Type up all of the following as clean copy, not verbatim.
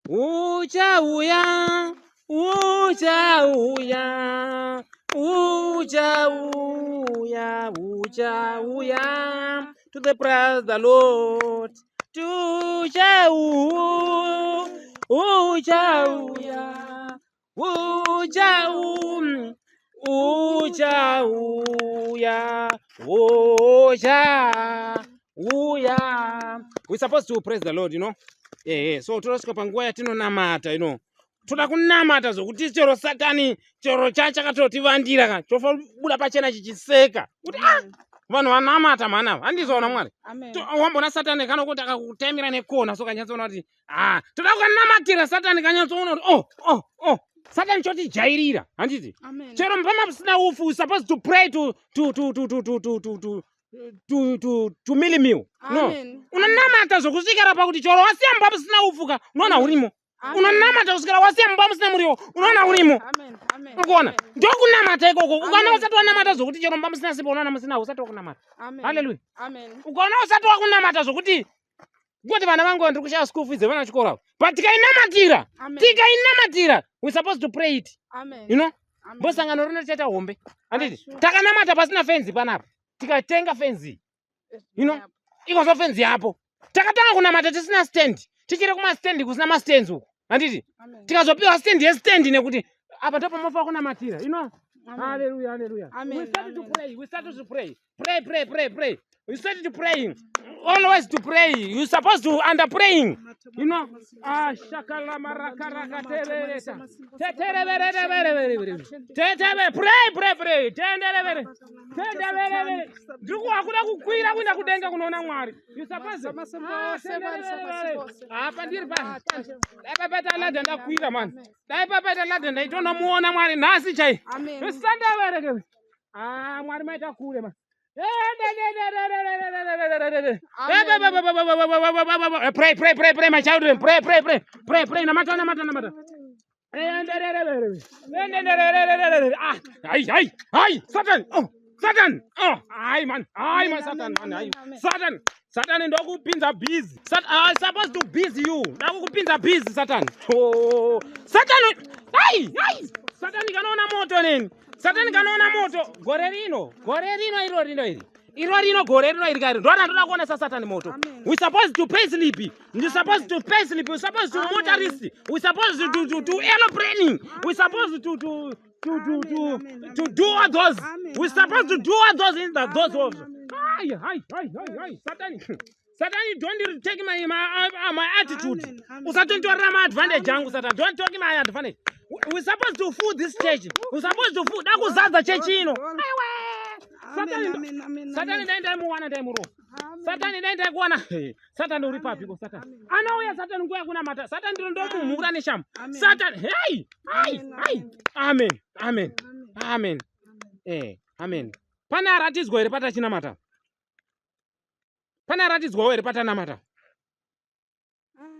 Uchauya, uchauya, uchauya, uchauya to the praise the Lord. Uchauya, uchauya, uchauya, uchauya, uchauya. We're supposed to praise the Lord. Ehe, so tosvika panguva yatinonamata. Toda kunamata zvokuti chero Satani, chero chachakatotivandira ka, chofa buda pachena chichiseka kuti, "Ah, vanhu vanamata mhani ava." Handizvaona Mwari? Amen. Wambona Satani kana kuti akakutemera nekona, so kanyatsoona kuti, ah, toda kukanamatira Satani kanyatsoona kuti, oh, Satani chotijairira, handiti? Amen. Chero mupama musina ufu, we supposed to pray to mealie meal, no? Amen. Unonamata zvokusvikira pakuti chero wasiya mumba musina ufu ka, unoona urimo. Amen. Unonamata kusvikira wasiya mumba musina muriwo, unoona urimo. Amen. Amen. Urikuona? Amen. Ndokunamata ikoko. Ukaona Amen. usati wanamata zvokuti chero mumba musina sipo unoona musina, usati wakunamata. Amen. Haleluya. Amen. Ukaona usati wakunamata zvokuti kuti vana vangu ndiri kushaya school fees dzevana chikoro avo, but tikainamatira, Amen. tikainamatira, we supposed to pray it. Amen. Amen. Mbosangano rino tichaita hombe, handiti? Sure. Takanamata pasina fenzi panapa, tikatenga fenzi ikozo fenzi yapo. Takatanga kunamata tisina stand, tichiri kumastendi kusina mastands uku, handiti? Amen. Tikazopiwa stand yestand nekuti apa ndopamofa kunamatira. Amen. Hallelujah, hallelujah. Amen, We started to amen. pray. We started to pray. Pray, pray, pray, pray. We started to praying. Always to pray. You're supposed to under praying. Ah, shakala marakaraka terereta. Tetereverevereverevere. Teteve, pray, pray, pray. Tenderevere. Tenderevere. Ndiri kuda kukwira kuenda kudenga kunoona Mwari. You supposed to. Ah, tenderevere. Apa ndiri pa. Dai papaita ladder ndakwira, man. Dai papaita ladder ndaitonomuona Mwari nhasi chai. Amen. Usandavereke. Ah, Mwari maita kure, man. Pray, pray, pray, pray, my children. Pray, pray, pray. Pray, pray. Namata, namata, namata. Ah, ai, ai, ai, Satan. Oh, Satan. Oh, ai, man. Ai, man, Satan, man. Ai. Satan. Satan ndokupinza busy. Satan, I supposed to busy you. Ndakukupinza busy, Satan. Oh, Satan. Ai, ai. Satan kanoona moto neni. Satan kanoona moto. Gore rino, gore rino iro rino iri. Iro rino gore rino iri kari. Ndona ndoda kuonesa Satan moto. Amen. We supposed to pay sleep. We supposed to pay sleep. We supposed to Amen. motorist. We supposed to aeroplaning. We supposed to Amen, to amen. do all those. Amen, We supposed to amen. do all those in the those Amen, also. amen. Ai, ai, ai, ai, ai, Satan. Satan, don't take my attitude. Amen, amen. Usatonditorera ma advantage angu, Satan. Don't take my advantage. We supposed to fool this church. We supposed to fool. Dakuzadza chechi ino. Aiwe. Satan, Amen, amen, Satan amen. dai ndaimuwana ndaimurowa. Amen. Satani dai ndaikuwana. Satani uri papiko, Satani? Amen. Anouya Satani nguva yekunamata. Satani ndiro ndomumhura neshamu. Amen. Satani, hey, hey, Amen, hey. Amen, amen, Amen. amen. Eh, amen. Pane aratidzwa here patachinamata? Pane aratidzwawo here patanamata?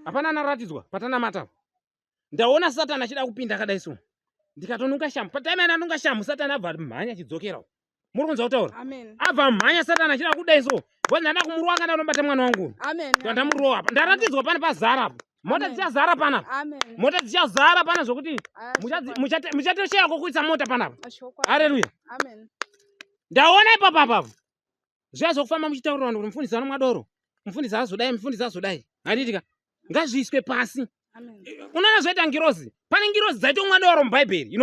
Hapana anaratidzwa patanamata. Ndaona Satani achida kupinda akadai so, ndikatonunga shamu. Patime ananunga shamu, Satani abva mhanya achidzokera. Muri kunzwa kutaura? Amen. Abva mhanya Satani achida kudai so, ndanda kumurowa kana unobata mwana wangu. Amen. Ndandamurowa apa. Ndaratidzwa pane pazara apo mota Amen. dzichazara panapa. Amen. Mota dzichazara pana zvokuti Ah, muchatoshaya kwokuisa mota panapa. Chokwadi. Haleluya. Amen. Ndaona ipapo apapo zviya zvokufamba muchitaurira vanhu kuti mufundisi anomwa doro, mufundisi azodai, mufundisi azodai, handiti ka? Ngazviiswe pasi. Amen. Unoona zvoita ngirozi, pane ngirozi dzaitomwa doro mubhaibheri.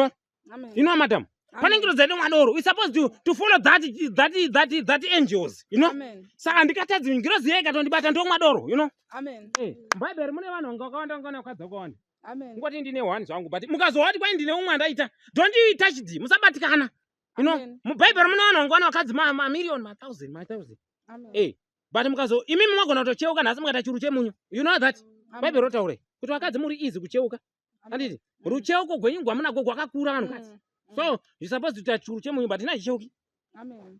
Amen. Madam, pane Amen. ngirozi dzaitomwa doro. We supposed to follow that angels. Amen. Saka ndikatadzi ngirozi yega ikatondibata ndomwa doro. Amen. Mubhaibheri mune vanhu vanga vakawanda, vanga vakadzi vakawanda. Amen. Ngoti ndine one zvangu, but mukazowati kwai ndine umwe andaita, don't touch d musabatikana. Amen. Mubhaibheri mune vanhu vanga vane vakadzi mamiliyoni, mathousand, mathousand. Amen. But mukazo imimi magona kutocheuka nhasi mukaita churu chemunyu, you know that? Amen. Bhaibheri rotaure kuti vakadzi muri easy kucheuka, Amen. handiti? Rucheuko gwenyu gwamunagwo gwakakura, vanhukadzi. So you supposed kuita churu chemunyu, but inachicheuki. Amen.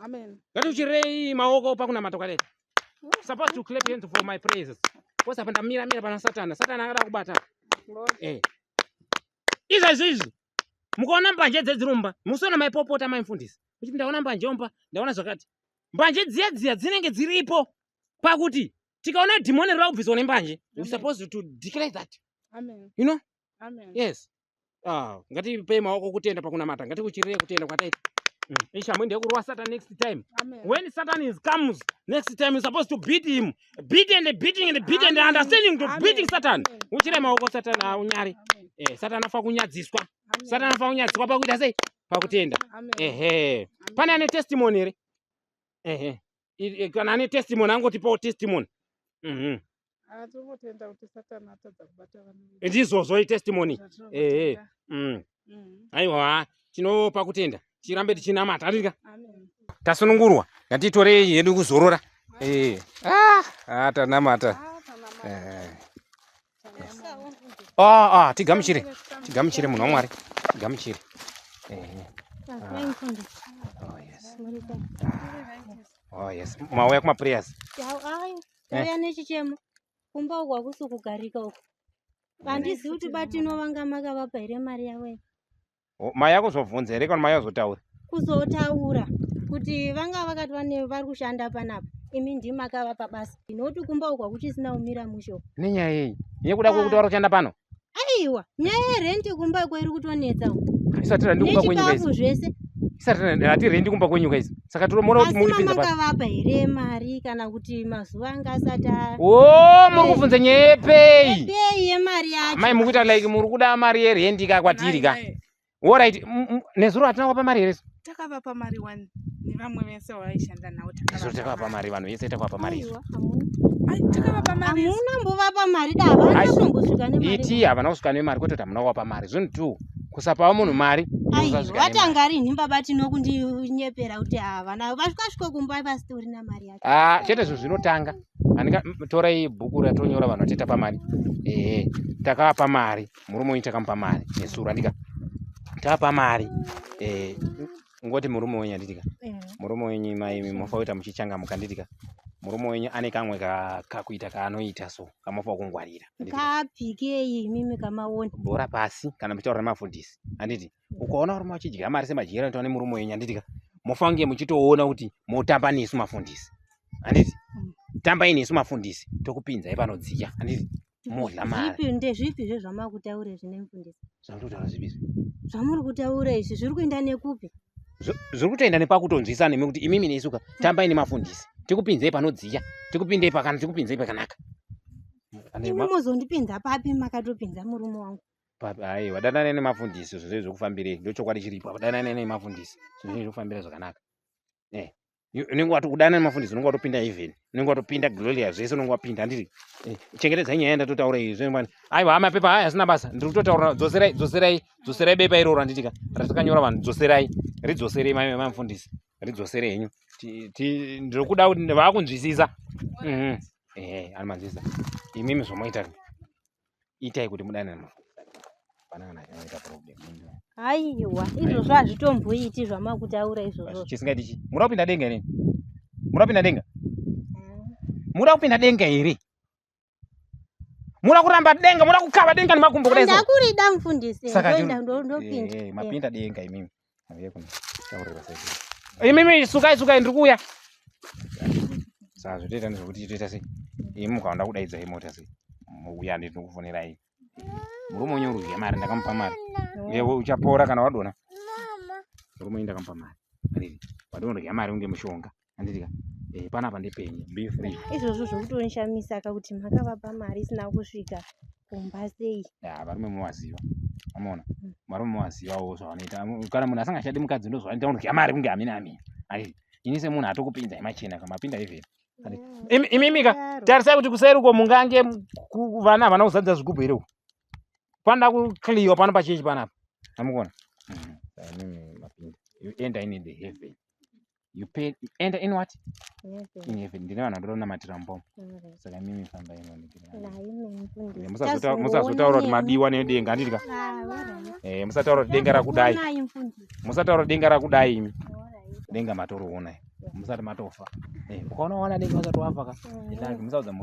Amen. Ngatiuchirei maoko pakunamata kwakaita. Supposed to clap hands for my praises. Kosa apa ndamira mira pana Satana. Satana akada kubata. Lord. Izvezvi izvi mukaona mbanje dzedzirumba, musiona maipopota maimufundisi uchiti ndaona mbanje omba, ndaona zvakati, mbanje dziya dziya dzinenge dziripo pakuti Tikaona dhimoni rira kubviswa nembanje, we supposed to declare that. Amen. You know? Amen. Yes. Ah, ngatipei maoko kutenda pakunamata, ngatikuchirire kutenda kwataita. Ishamwe ndekurwa Satan next time. Amen. When Satan is comes next time, you're supposed to beat him. Beat and beating and beat and Amen. understanding to Amen. beating Satan. Amen. Uchire maoko Satan aunyari. Amen. Satan afa kunyadziswa. Amen. Satan afa kunyadziswa pakuita sei? Pakutenda. Amen. Ehe. Amen. Pane ane testimony here? Ehe. Kana ane testimony angotipawo testimony. Ah, tinongotenda kuti Satan atadza kubata vanhu vedu. Ndizvozvo itestimony. Ehe. Zvatinongotenda. Aiwa, tinopa kutenda. Tirambe tichinamata. Andika. Amen. Tasunungurwa. Ngatitorei hedu kuzorora. Ah, tanamata. Ah, tanamata. Tanamata. Ah, tigamuchire. Tigamuchire munhu waMwari. Tigamuchire. Oh yes. Oh yes. Mauya kuma prayers. Ayo, tauya nechichemo. Kumba uku hakusi kugarika uku. Handizivi kuti batino vanga makavapa here mari yavo iyi. Oh, mai akuzobvunza here kana mai azotaura? Kuzotaura kuti vanga vakati vane vari kushanda panapa, imi ndimi makavapa basa. Nokuti kumba uku hakuchisina kumira mushe uku. Nenyaya yei? Yekuda kwekuti vari kushanda pano? Aiwa, nyaya yerenti kumba iko iri kutonetsa uku. Isati randi kumba kwenyu Nechikafu guys. zvese. Isati hati rendi kumba kwenyu guys. Saka tinoona kuti Asi muri kupinza pano. mamakavapa here mari kana kuti mazuva anga asati a Oh, muri kubvunza nyaya yepei? Pei yemari yacho. Mai mukuita like muri kuda mari yerendi ka kwatiri ka. Nai, nai. Alright, nezuro hatina kupa mari here? Takavapa mari wani nevamwe vese vavaishanda navo. Nezuro takavapa mari, vanhu vese takavapa mari isu. Aiwa, hamuna. Ai, takavapa mari isu. Hamuna mbovapa mari da, havana Ai, kutombosvika nemari. Iti havana kusvika nemari kwete kuti hamuna kuvapa mari. Zvinhu two. Kusapawo munhu mari. Aiwa, nekusasvika nemari. vatanga rinhi baba Tino kundinyepera kuti havana vasvika kumba pasitorina mari yacho. Ah, chete zvinhu zvinotanga. Andika torai bhuku ratonyora vanhu vateta pamari. Ehe, takavapa mari. Murume wenyu takamupa mari nezuro andika. Tapa mari. Ngoti murume wenyu anditika. Murume wenyu mai munofa kuita muchichangamuka anditika. Murume wenyu ane kamwe kakuita kaanoita so kamofa kungwarira. Anditika. Kapikei imimi kamaona. Bhora pasi kana muchitaura nemafundisi. Anditi ukaona varume vachidya mari semadyiro anoitwa nemurume wenyu anditika. Mofange muchitoona kuti motamba nesu mafundisi. Anditi tambai nesu mafundisi tokupinzai panodziya. Anditi modla mari. Zvipi ndezvipi zvezvamakutaura izvi nemufundisi? Zvamuri zvipi izvi? Zvamuri kutaura izvi zviri kuenda nekupi? Zviri kutoenda nepakutonzwisana nemi kuti imimi nesu ka tambai nemafundisi tikupinzei panodziya tikupindei pakana tikupinzei pakanaka. Imi mozondipinza papi makatopinza murume wangu? Aiwa, dananai nemafundisi zvinhu zvekufambirei ndochokwadi chiripo apa. Dananai nemafundisi zvinhu zvekufambira zvakanaka. Unenge watokudanana nemafundisi unenge watopinda heaven, unenge watopinda gloria zvese unenge wapinda handiti. Chengetedzai nyaya yandatotaura iyi zvinenge. Aiwa, mapepa aya asina basa ndiri kutotaura. Dzoserai, dzoserai, dzoserai bepa iroro handitika ratakanyora vanhu. Dzoserai, ridzoserei mai mufundisi, ridzoserei henyu. Ndiri kuda kuti vakunzwisisa. Ehe, anomanzwisisa. Imimi zvomoita, itai kuti mudanane nemafundisi. Hapana kana chinoita problem. Aiwa, izvozvo hazvitomboiti zvamakutaura izvozvo. Chisingaiti chi? Muda kupinda denga here? Muda kupinda denga? Muda kupinda denga here? Muda kuramba denga? Muda kukava denga nemakumbo kudai so? Ndakurida mufundisi. Saka Ndoenda ndopinda. Mapinda denga imimi. Auye kuno. Taurira sei. Imimi sukai, sukai, ndiri kuuya. Saka zvotoita ndezvekuti toita sei? Imi mukaona kudaidza mota sei? Mouya ndinokufonerai. Murume wenyu uri kudya mari, ndakamupa mari. Yewe uchapora kana wadona. Murume wenyu ndakamupa mari. Handiti? Wadonodya mari unge mushonga. Handiti ka? Panapa ndepenyu. Be free. Izvozvo zvokutonishamisa ka kuti makavapa mari isina kusvika kumba sei. Ya, varume muvaziva. Amaona? Varume muvazivawo zvavanoita. Kana munhu asingachadi mukadzi ndo zvavanoita, unodya mari kunge amina amina. Handiti? Ini semunhu atokupinzai machena kamapinda heaven. Imimi ka tarisai kuti kuseri uko mungange vana havana kuzadza zvigubhu here uko. Panoda kuclearwa pano pachechi panapa. Amukuona? Imimi mapinda. You enter in the heaven. You pay, you enter in what? In heaven. Ndine vanhu vandoda kunamatira mubomo. Saka imimi fambai muonekere. Musazotaura kuti madiwa nedenga handiti ka? Musataura kuti denga rakudai. Musataura kuti denga rakudai imi. Denga matoroona. Musati matofa. Ukaona wana denga usati wafa ka. Musaudza.